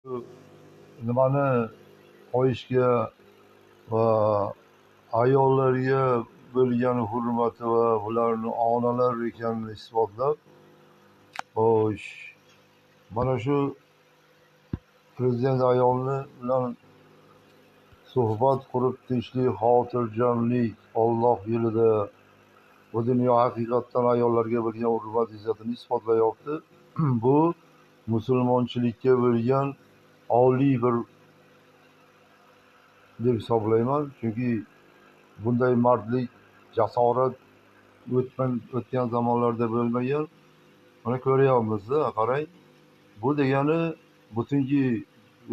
Nimani qo'yishga va ayollarga bo'lgan hurmati va ularni onalar ekanini isbotlab, xo'sh, mana shu prezident ayolni bilan suhbat qurib, tinchlik, xotirjamlik, Alloh yo'lida bu dunyo haqiqatdan ayollarga bo'lgan hurmat izzatini isbotlayapti. Bu musulmonchilikka bo'lgan oliy bir deb hisoblayman. Chunki bunday mardlik, jasorat o'tgan zamonlarda bo'lmagan. Mana ko'ryapmiz-da, qarang. Bu degani butunki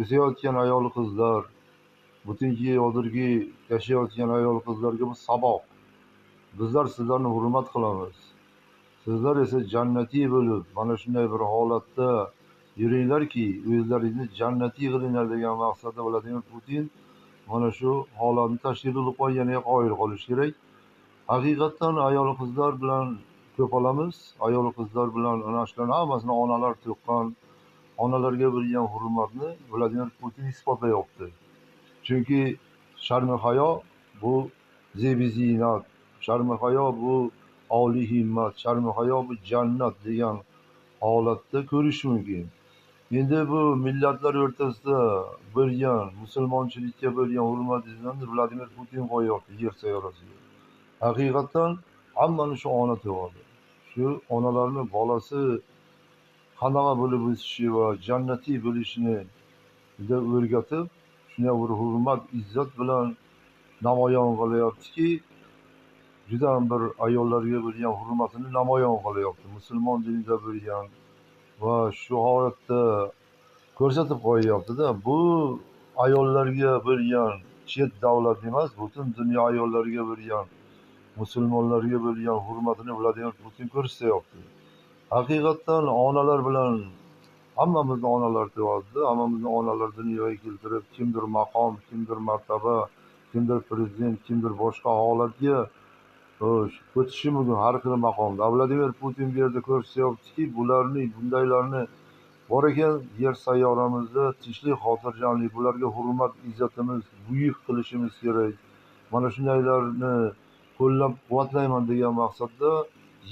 o'sayotgan ayol qizlar, butunki hozirgi yashayotgan ayol qizlarga bu saboq. Bizlar sizlarni hurmat qilamiz. Sizlar esa jannatiy bo'lib, mana shunday bir holatda yuringlarki, o'zlaringizni jannatiy qilinglar degan maqsadda Vladimir Putin mana shu holatni tashkil qilib qo'yganiga qoyil qolish kerak. Haqiqatdan ayol qizlar bilan ko'p olamiz. Ayol qizlar bilan ana shularning hammasini onalar tuqqan, onalarga bo'lgan hurmatni Vladimir Putin isbotlayapti. Chunki sharmi hayo bu zebi ziynat, sharmi hayo bu oliy himmat, sharmi hayo bu jannat degan holatda ko'rish mumkin. Endi bu millatlar o'rtasida bo'lgan, musulmonchilikka bo'lgan hurmat izzatni Vladimir Putin qo'yyapti yer sayyorasiga. Haqiqatdan hammani shu ona tug'adi. Shu onalarni bolasi qanaqa bo'lib o'sishi va jannatiy bo'lishini o'rgatib, shunday bir hurmat, izzat bilan namoyon qilyaptiki, juda ham bir ayollarga bo'lgan hurmatini namoyon qilyapti. Musulmon dinida bo'lgan va shu holatda ko'rsatib qo'yyapti-da. Bu ayollarga bo'lgan chet davlat emas, butun dunyo ayollariga bo'lgan, musulmonlarga bo'lgan hurmatini Vladimir Putin ko'rsatyapti. Haqiqatdan onalar bilan hammamizni onalar tug'adi, hammamizni onalar dunyoga keltirib, kimdir maqom, kimdir martaba, kimdir prezident, kimdir boshqa holatga o'tishi mumkin har xil maqomda. Vladimir Putin bu yerda ko'rsatyaptiki, bularni, bundaylarni bor ekan yer sayyoramizda tinchlik, xotirjamlik, bularga hurmat, izzatimiz buyuk qilishimiz kerak. Mana shundaylarni qo'llab-quvvatlayman degan maqsadda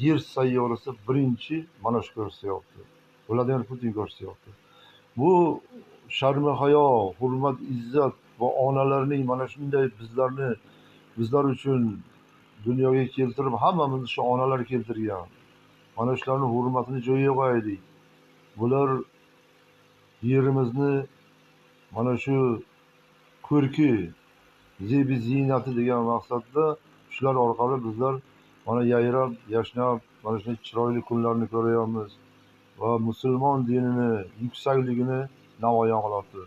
yer sayyorasi birinchi mana shu ko'rsatyapti. Vladimir Putin ko'rsatyapti. Bu sharmi hayo, hurmat, izzat va onalarning mana shunday bizlarni, bizlar uchun dunyoga keltirib, hammamizni shu onalar keltirgan. Mana shularning hurmatini joyiga qo'yaylik. Bular yerimizni mana shu ko'rki, zebi ziynati degan maqsadda shular orqali bizlar mana yayrab, yashnab, mana shunday chiroyli kunlarni ko'ryapmiz va musulmon dinini yuksakligini namoyon qilyapti.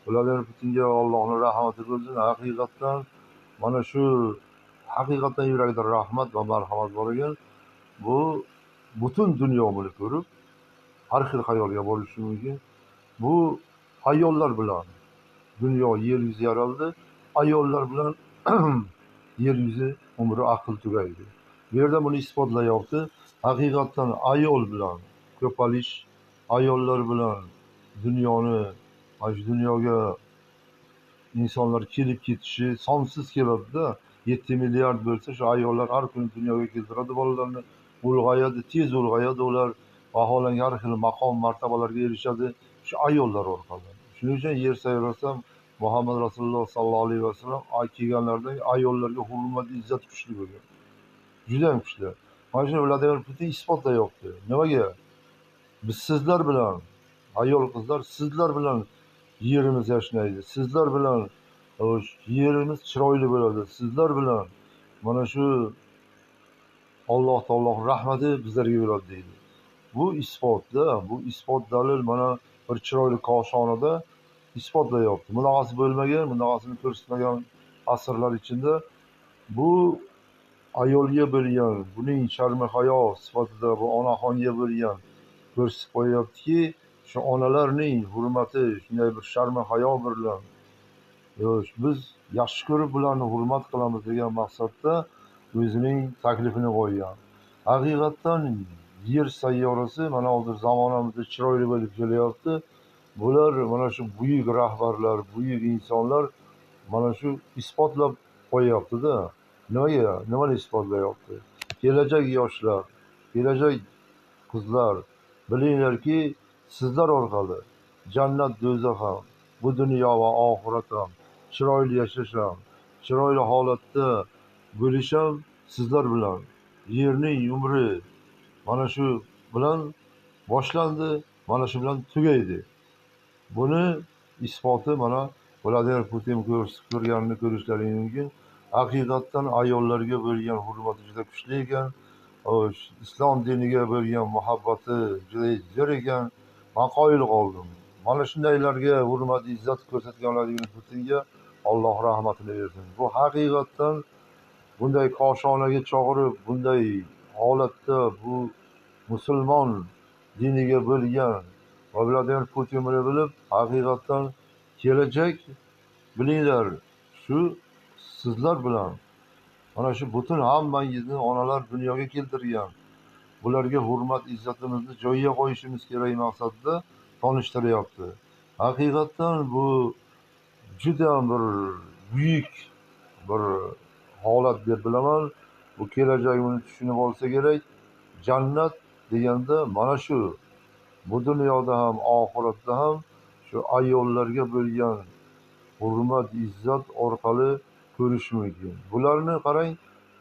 Vladimir Putinga Allohning rahmati bo'lsin. Haqiqatdan mana shu haqiqatdan yurakda rahmat va marhamat bor ekan. Bu butun dunyo buni ko'rib, har xil xayolga borishi mumkin. Bu ayollar bilan dunyo yer yuzi yaraldi, ayollar bilan yer yuzi umri aql tugaydi. Bu yerda buni isbotlayapti. Haqiqatdan ayol bilan ko'palish, ayollar bilan dunyoni, mana shu dunyoga insonlar kelib ketishi sonsiz keladi-da. 7 milliard bo'lsa, shu ayollar har kuni dunyoga keltiradi bolalarni, ulg'ayadi, tez ulg'ayadi ular, vaholanki har xil maqom, martabalarga erishadi shu ayollar orqali. Shuning uchun yer sayyorasida Muhammad Rasululloh sallallohu alayhi vasallam kelganlaridan ayollarga hurmat, izzat kuchli bo'lgan. Juda ham kuchli. Mana shuni Vladimir Putin isbotlayapti. Nimaga? Biz sizlar bilan, ayol qizlar sizlar bilan yerimiz yashnaydi. Sizlar bilan yerimiz chiroyli bo'ladi. Sizlar bilan mana shu Alloh taolo rahmati bizlarga bo'ladi deydi. Bu isbotda, bu isbot dalil mana bir chiroyli koshonada isbotlayapti. Bunaqasi bo'lmagan, bunaqasini ko'rsatmagan asrlar ichida bu ayolga bo'lgan, buning sharmi hayo sifatida bu onaxonga bo'lgan ko'rsatib qo'yyaptiki, shu onalarning hurmati shunday bir sharmi hayo bilan biz yaxshi ko'rib bularni hurmat qilamiz degan maqsadda o'zining taklifini qo'ygan. Haqiqatdan yer sayyorasi mana hozir zamonamizda chiroyli bo'lib kelyapti. Bular mana shu buyuk rahbarlar, buyuk insonlar mana shu isbotlab qo'yyapti-da. Nimaga? Nimani isbotlayapti? Kelajak yoshlar, kelajak qizlar, bilinglarki, sizlar orqali jannat, do'zax ham, bu dunyo va oxirat ham, chiroyli yashash ham, chiroyli holatda bo'lish ham sizlar bilan. Yerning umri mana shu bilan boshlandi, mana shu bilan tugaydi. Buni isboti mana Vladimir Putin ko'rganini ko'rishlaring mumkin. Haqiqatdan ayollarga bo'lgan hurmati juda kuchli ekan. Islom diniga bo'lgan muhabbati juda zo'r ekan. Men qoyil qoldim. Mana shundaylarga hurmat, izzat ko'rsatgan Vladimir Putinga Alloh rahmatini bersin. Bu haqiqatdan bunday koshonaga chaqirib, bunday holatda bu musulmon diniga bo'lgan va Vladimir Putin buni bilib, haqiqatdan kelajak, bilinglar, shu sizlar bilan mana shu butun hammangizni onalar dunyoga keltirgan. Bularga hurmat, izzatimizni joyiga qo'yishimiz kerak maqsadida tanishtiryapti. Haqiqatdan bu juda bir buyuk bir holat deb bilaman. Bu kelajak buni tushunib olsa kerak. Jannat deganda mana shu bu dunyoda ham, oxiratda ham shu ayollarga bo'lgan hurmat, izzat orqali ko'rish mumkin. Bularni qarang,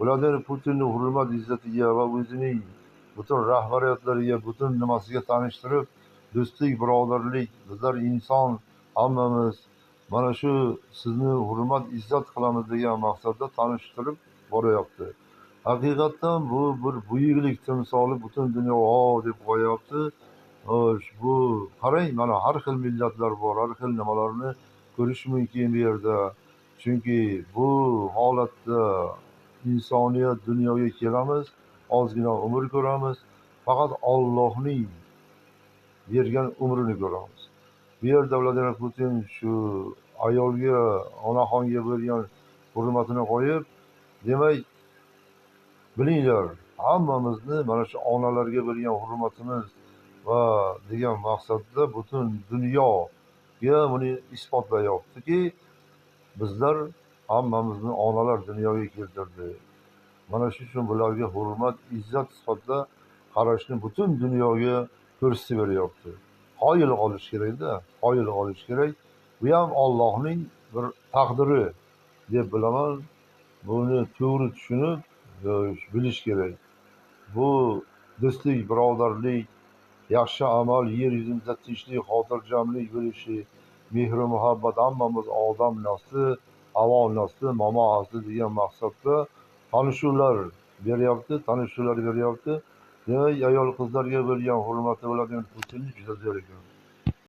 Vladimir Putinning hurmat izzatiga va o'zining butun rahbariyatlariga, butun nimasiga tanishtirib, do'stlik, birodarlik, bizlar inson hammamiz mana shu sizni hurmat, izzat qilamiz degan maqsadda tanishtirib boryapti. Haqiqatdan bu bir buyuklik timsoli, butun dunyo "o" deb qo'yapti. Bu qarang, mana har xil millatlar bor, har xil nimalarni ko'rish mumkin bu yerda. Chunki bu holatda insoniyat dunyoga kelamiz, ozgina umr ko'ramiz, faqat Allohning bergan umrini ko'ramiz. Bu yerda Vladimir Putin shu ayolga, onaxonga bo'lgan hurmatini qo'yib, demak, bilinglar, hammamizni mana shu onalarga bo'lgan hurmatimiz va degan maqsadda butun dunyoga buni isbotlayaptiki, bizlar hammamizni onalar dunyoga keltirdi. Mana shu uchun bularga hurmat, izzat sifatida qarashni butun dunyoga ko'rsatib beryapti. Qoyil qolish kerak-da, qoyil qolish kerak. Bu ham Allohning bir taqdiri deb bilaman. Buni to'g'ri tushunib bilish kerak. Bu do'stlik, birodarlik, yaxshi amal, yer yuzida tinchlik, xotirjamlik bo'lishi, mehr muhabbat, hammamiz odam nasli, Havo nasli, momo asli degan maqsadda tanishuvlar beryapti, tanishuvlar beryapti. Demak, ayol qizlarga bo'lgan hurmati Vladimir Putinning juda zo'r ekan.